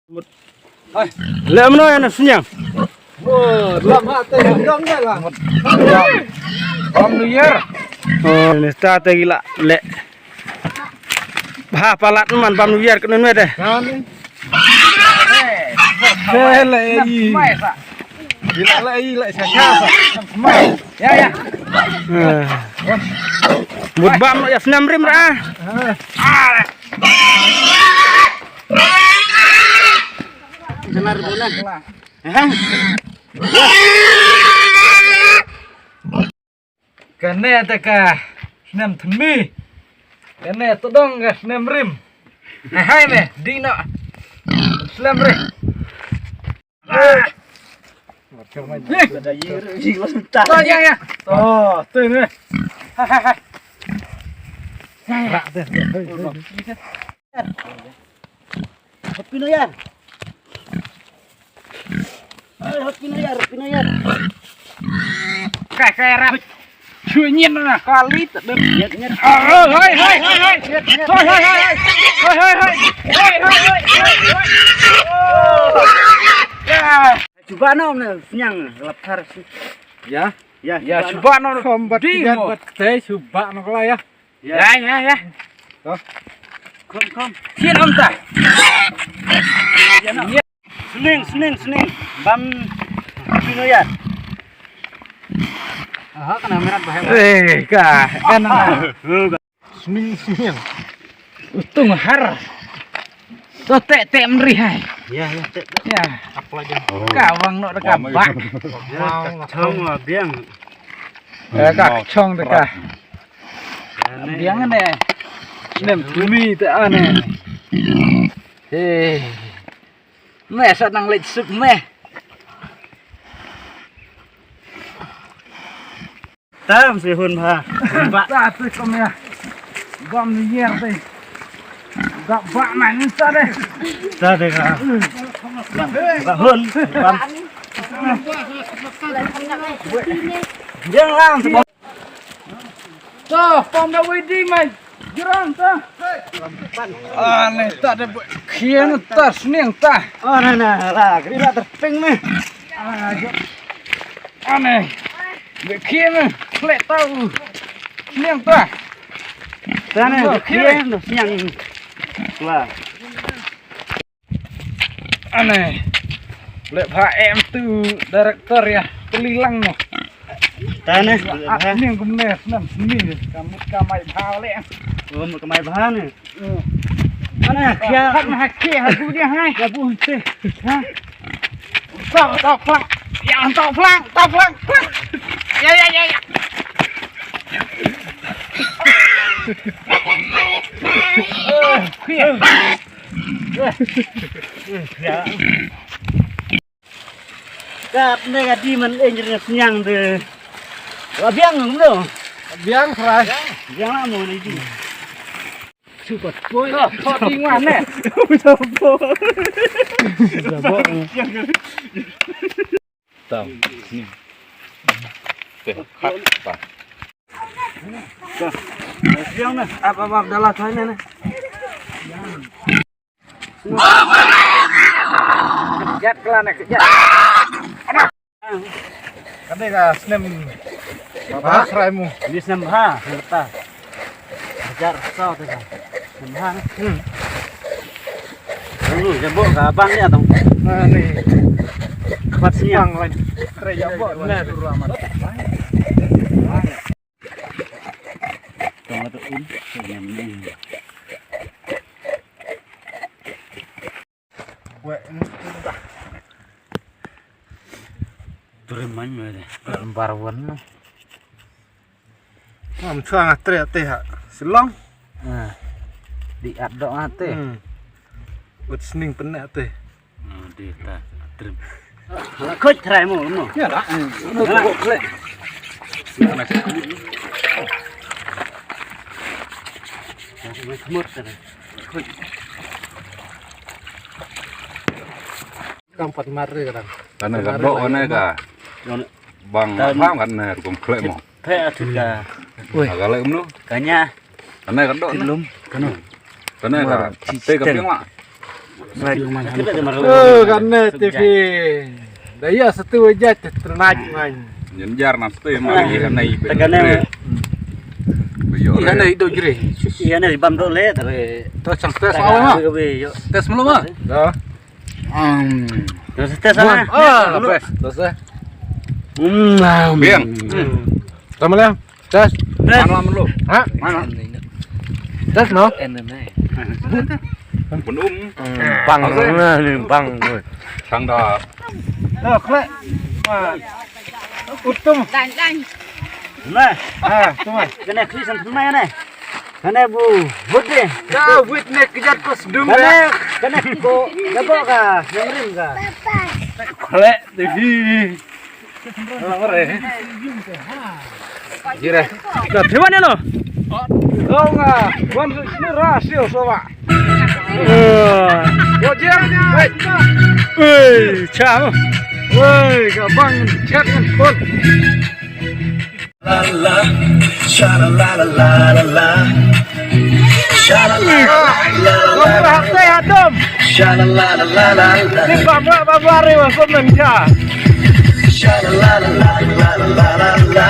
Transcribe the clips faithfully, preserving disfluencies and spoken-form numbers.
Leh mano ïa na sniang? Oh, lama te dong ya lah. Bam New Year. Oh, nesta te gila leh. Bha palat man bam New Year kano nwe de. Kan. Hele i. Gila le i le sa sa. Ya ya. Mut bam ïa snem rim ra. Janar bulan. Kane te ka snem thymmai. Kane te dong ka snem rim. Hai hai me, di no. Snem rim. Oh ya ya. Oh, tu ni. Hai hai hai. Rak te. Happy New Year. Hai, Happy New Year, Happy New Year. Kai kai rap. Chu nyin na kali te. Nyet nyet. Hai hai hai hai. Hai hai hai hai. Hai hai hai. Hai hai hai. Chuba no ne sniang lap thar si. Ya. Ya, ya chuba no. Khom bat di mo. Te chuba no kala ya. Ya ya ya. Khom khom. Sien om ta. Sning sning sning. Bam sino ya. Aha kana merat bahaya. Eh ka. Kan. Sning sning. Utung har. To te te mri hai. Ya ya te. Ya. Apa aja. Ka wang no ka bak. Chong biang. Eh ka chong de ka. Biang ne. Snem tumi te ane. He. Me sa nang leit suk me. Tam si hun ha. Ba ta tu kom ya. Bam ni yer te. Ba ba man sa de. Sa de ka. Ba hun. Bam. Jangan. To, pom da wei di mai. Jiran ta. Ane ta de khian ta sniang ta. Ane na la gri la terping me. Ane. Be khian kle ta u. Sniang ta. Ta ne khian sniang. La. Ane. Leh pha em tu director ya. Pelilang mo. Tane. Ning kumne nam sini. Kamut kamai pha le. Oh, kamai pha ne. Ane ya. Hak na hak ke hak dia hai. Ya bu te. Ha. Tau tau plang. Ya tau plang, tau plang. Ya ya ya ya. Kap ne ka di man enjer sniang de. Wa biang ngam do. Biang krai. Biang la mo ni di. Super boy. Ko di ngwan ne. Tam. Ni. Te hak pa. Ap ap ap dalah thai ne ne. Jat kala ne jat. Kane ka snem ba khrai mu. Ni snem ha, ta. Hajar saw ta ka. Snem ha. Hmm. Lu jabo ka bang ya tong. Ani. Khat siang lai. Re jabo na. Tong tu un, tu nem nem. Wek ni. Preman me de. Lembar wan no. Am chua nga tre te ha. Silong. Ah. Di at do nga te. Hmm. Ut sning penne te. Oh, di ta. Trim. La khoj trai mo mo. Ya la. Mo ko kle. Mo mo trai. Khoj. Kam pat mar re kadang. Tane ka dok wane ka. Bang tam kan ne rukom khlek mo. Phe athut ka. Oi. Ka lek mlu. Kanya. Tane ka dok ne. Lum. Kano. Tane ka. Te ka piang ma. Oh, kane T V. Da ïa satu aja ternak man. Nyen jar na satu ma ïa kane. Kane. Ïa ne do jre. Ïa ne bam do le tare. To chang tes awal ma. Tes mulu ma. Da. Hmm. Tes tes ah. Ah, best. Tes eh. Hmm. Biang. Sama lah. Tes. Mana mulu? Ha? Mana? Tes no? Penum. Bang ni bang. Chang da. Dah kle. Utum. Nah. Ha, tu mah. Kane kli san tmai ne. Kane bu hut de. Ka wit ne kejat ko sdum. Kane kane ko jabo ka, nangrim ka. Kle de. Jira. Ka thiwan ïa no. Dong ah, wan sini ra sio soba. Wajir. Wei, cha. Wei, ka bang chat ngan khot. La la, sha la la la la la la. Sha la la la la la la. Sha la la la la la la. Ni baba baba re wa ko men cha. Sha la la la la la la la.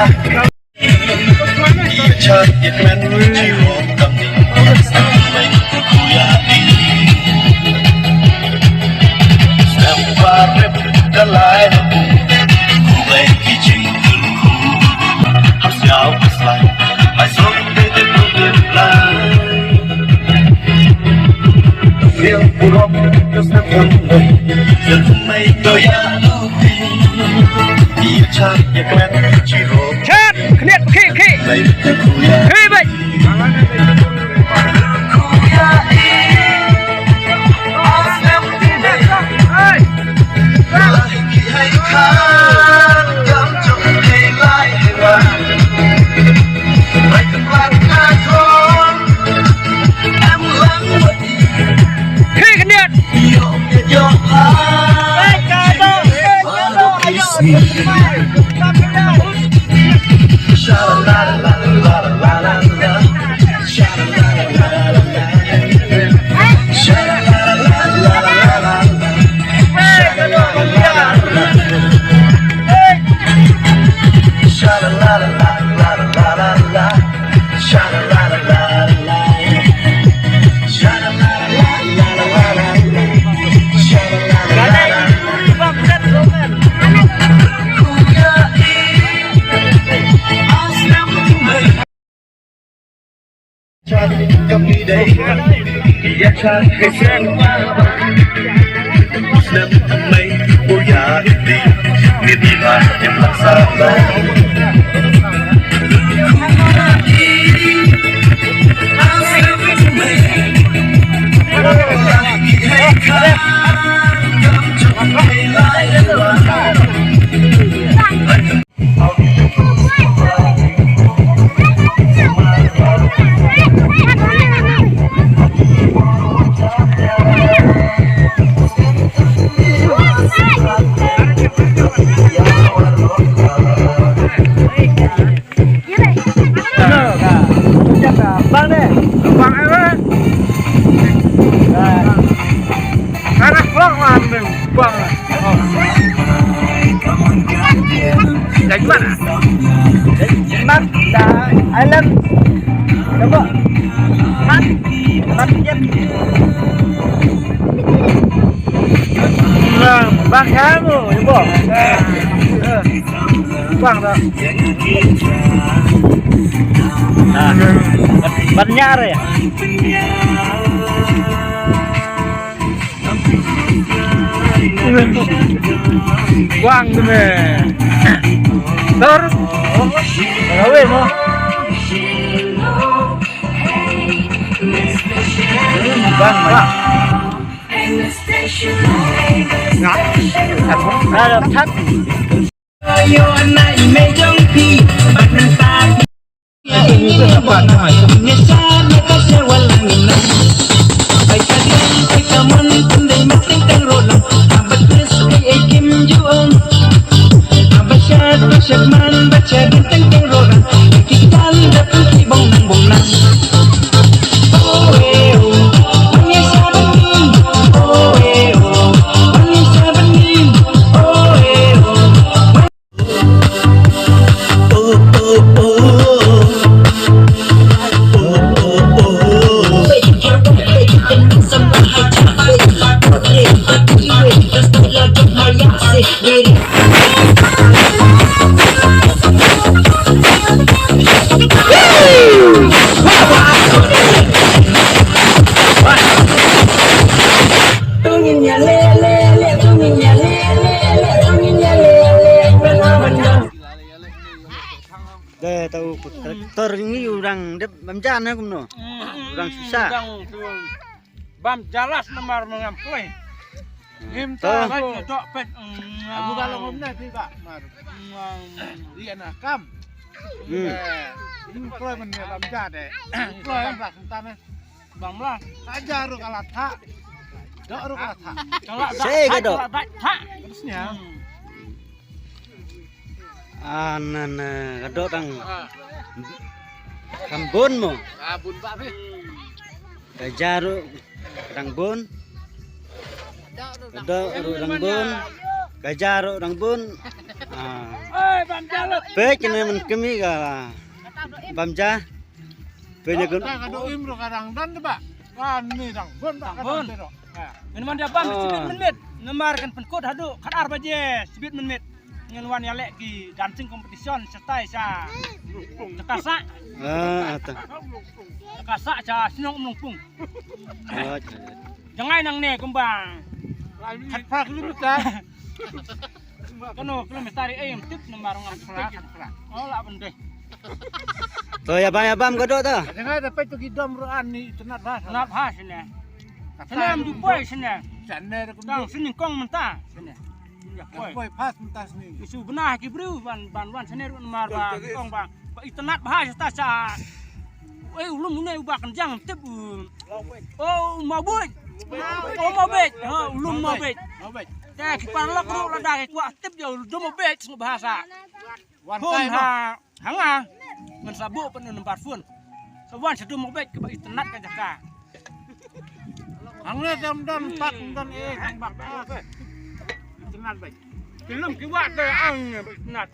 Chat, khniat, khi, khi. Khi, bai. Khi khniat. Bang deh. Bang eh. Anak vlog lah mending bang. Dari mana? Mat da Island. Coba. Mat. Mat jet. Bang kamu, ibu. Bang dah. Nah, ban nyar ya. Wang tu me. Tor. Gawe mo. Bang, bang. Nah, ada tak? Ngi u dang dep bam ja ne kumno? U dang susah. Bam jalas namar mengam koi. Him ta ba dok pet. Abu kalau ngom na ti ba mar. Ri ana kam. Hmm. Him koi men bam ja de. Koi ba sentane. Bang lah. Kaja ru kalatha. Dok ru kalatha. Sei ka dok. Terusnya. Anan ka dok tang kam bun mo. Ah, bun ba be. Kaja ru dang bun. Ka dok ru dang bun. Kaja ru dang bun. Ah. Oi, bam jalut. Pek ne men kemi ka bam ja. Pek ne kun. Ka dok im ru ka dang dan ba. Kan ni dang bun ba ka dang terok. Min man dia bam sibit minit. Namar kan penkut hadu kat ar baje sibit minit. Ngan wan ïaleh ki dancing competition setai sa. Cakasa. Ah, ata. Cakasa sa sinong mlungpung. Oh, jangai nang ne kumba. Khat phra kilometer. Kano kilometer ai em tip namar ngam tip. Oh la bendeh. To ya bam ya bam ka dok ta. Jangai dapat tu ki dom ruan ni tenat bah. Tenat bah sini. Sini am jupoi sini. Sini kum dang sini kong menta sini. Koi pas menta sini. Isu benah ki bru ban ban wan sini ruan mar ba kong ba. Ba itenat bah sa sa. Eh ulum ne uba kenjang tip. Oh, mabit. Oh, mabit. Ha, ulum mabit. Mabit. Te ki paralok ru lada ki kwah tip jauh ulum mabit seng bahasa. Wan phone kai ha, hanga. Ngan sabu pen number phone. Sa wan sadu mabit ke ba itenat ka jaka. Hangne jam dan pat dan eh jam bak. Itenat bai. Film ki wak ke ang itenat.